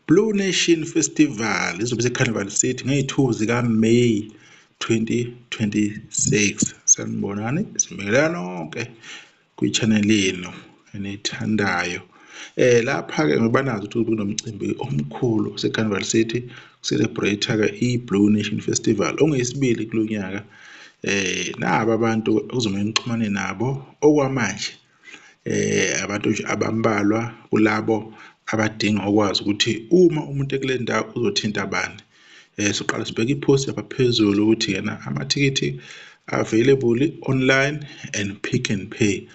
Blue Nation Festival izobe ise-Carnival City ngeyi-2 zikaMeyi 2026. Sanibonani, sibingelela nonke kwi-channel yenu eniyithandayo. Lapha-ke ngoba nazi ukuthi kunomcimbi omkhulu ose-Carnival City, celebrate-ke i-Blue Nation Festival ongeyesibili kulo nyaka. Naba abantu okuzomele nixhumane nabo okwamanje, abantu nje abambalwa kulabo abadinga ukwazi ukuthi uma umuntu ekule ndawo uzothinta bani. Soqala sibheke i-post lapha phezulu ukuthi yena amathikithi available online and Pick n Pay.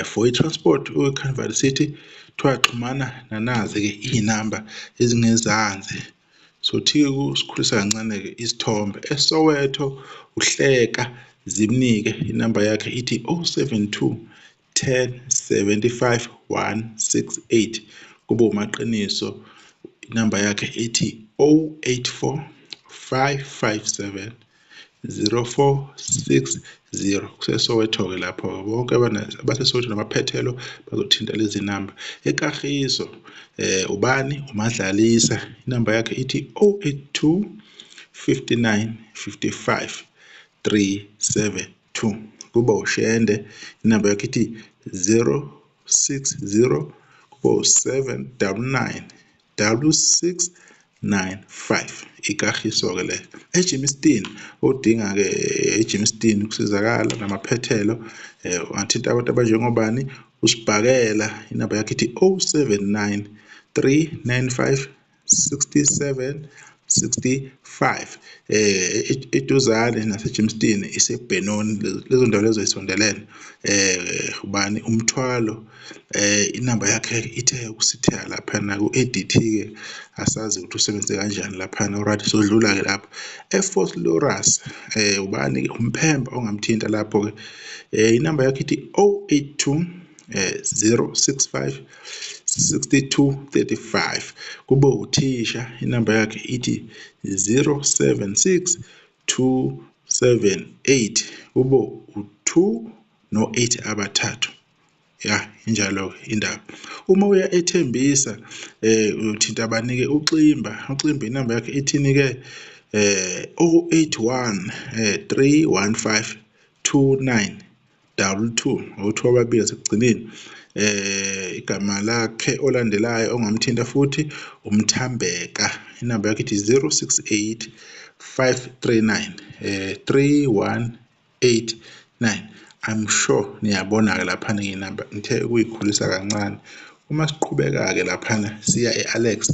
For i-transport we-Carnival City kuthiwa xhumana nanazi-ke iy'namba ezingezansi. Sothi-ke sikhulisa kancane-ke isithombe. ESoweto uHleka Zimnike inamba yakhe ithi 072 10 75 168. Kube uMaqiniso inamba yakhe ithi 084 557 0460. KuseSoweto-ke lapho-ke bonke abaseSoweto namaphethelo bazothinta lezi namba. EKagiso ubani uMadlalisa inamba yakhe ithi 082 59 55 372. Kuba uShende inamba yakhe ithi 060 kuba u-799 66 95. Ikagiso-ke leyo. EGermiston odinga-ke eGermiston ukusizakala namaphethelo, ungathinta abantu abanjengobani uSibhakela inamba yakhe ithi 079 395 67 65. Eduzane naseGermiston iseBenoni, lezo ndawo lezo zisondelene. Ubani umthwalo, inamba yakhe ithe ukusitheka laphana ku-ADT-ke, asazi ukuthi usebenze kanjani laphana. Alright, sodlula-ke lapho eVosloorus, ubani-ke uMphemba ongamthinta lapho-ke, inamba yakhe ithi 082 065 62 35. Kube uthisha inamba yakhe ithi 076 278 kube u-2 no-8 abathathu. Ya, injalo-ke indaba. Uma uya eThembisa uyothinta abanike uXimba. UXimba inamba yakhe ithini-ke? 081 315 29 22, o-2 ababili ngasekugcineni. Igama lakhe olandelayo ongamthinta futhi uMthambeka, inamba yakhe ithi 068 539 3189. I'm sure niyabona-ke laphana iy'namba ngithe ukuyikhulisa kancane. Uma siqhubeka-ke laphana siya e-Alex,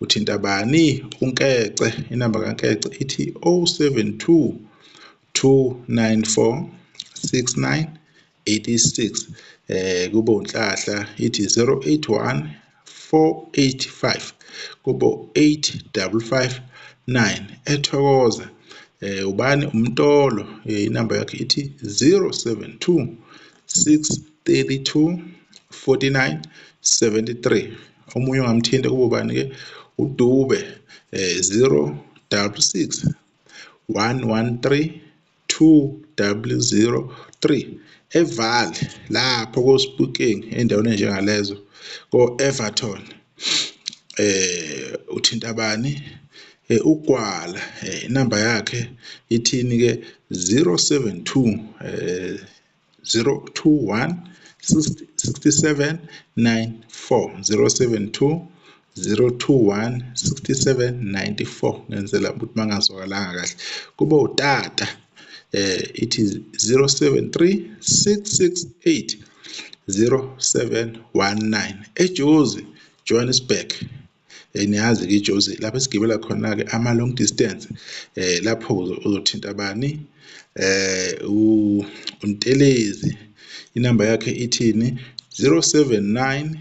uthinta bani? UNkece, inamba kaNkece ithi 072 294 69 86. Kube uNhlahla ithi 081 485 kubo 8559. Ethokoza ubani uMtolo, inamba yakhe ithi 072 632 49 73. Omunye ongamthinta kube ubani ke? uDube, 066 113 2003. eVaal lapho koSpooking endaweni enjengalezo ko-Everton. Uthinta bani? uGwala, inamba yakhe ithini ke? 072 021 67 94, 072 021 67 94, ngenzela ukuthi mangazwakalanga kahle. Kube utata, ithi 073 668 0719. EJozi, Johannesburg, niyazi ke iJozi lapho esigibela khona ke ama long distance, lapho uzothinta bani? uNtelezi, inamba yakhe ithini? 079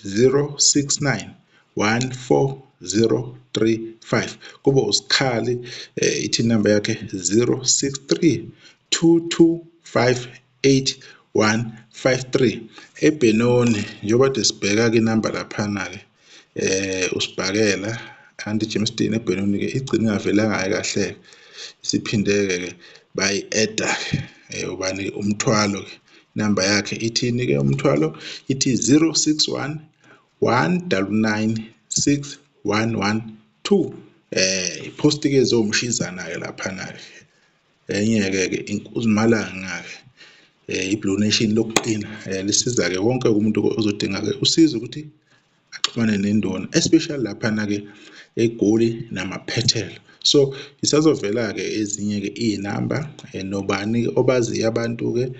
069 14035. Kube uSikhali, ithi inamba yakhe 063 225 8153. EBenoni njengoba kade sibheka ke inamba laphana ke, usibhakela anti Germiston eBenoni ke igcine ingavelanga kahle, isiphindeke ke bayi-adda ke, ubani umthwalo ke, inamba yakhe ithini ke umthwalo? Ithi 061 199 6. 112. Ipost-ke ezomshizana-ke laphana-ke. Enye-ke ke Inkunzimalanga-ke, i-Blue Nation lokuqina, lisiza-ke wonke umuntu ozodinga-ke usizo ukuthi axhumane nenduna, especially laphana-ke eGoli namaphethelo. So isazovela-ke ezinye-ke iy'namba, nobani obaziyo abantu-ke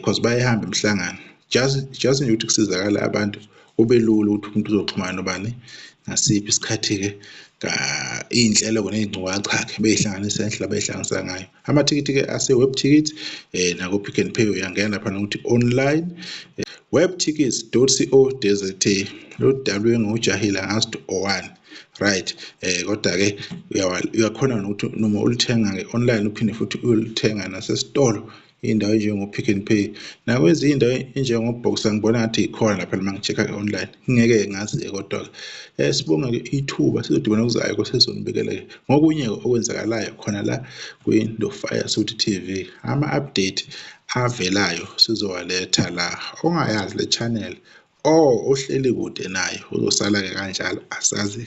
cause bayayihamba imihlangano. Just nje ukuthi kusizakale abantu kube lula ukuthi umuntu uzoxhumana nobani ngasiphi isikhathi-ke, iy'nhlelo-ke ney'ngcukacha-ke bey'hlanganise ngendlela abay'hlanganisa ngayo. Amathikithi-ke ase-Webtickets nako-Pick n Pay, uyangena laphana ukuthi online webtickets.co.za. Lo W engiwujahile angazi ukuthi owani, right? Kodwa-ke uyakhona nokuthi noma ulithenga-ke online uphinde futhi uyolithenga nasesitolo iy'ndawo ey'njengo-Pick n Pay nakwezinye iy'ndawo ey'njengo-Boxer, ngibona ngathi yikhona lapha uma ngi-check-a online. Ngeke ngazi-ke kodwa-ke sibonge-ke ithuba, sizodibana okuzayo sesizonibikela-ke ngokunye okwenzakalayo khona la kwiNdofaya Sotho TV. Ama-update avelayo sizowaletha la. Ongayazi le channel or ohleli kude nayo uzosala-ke kanjalo, asazi.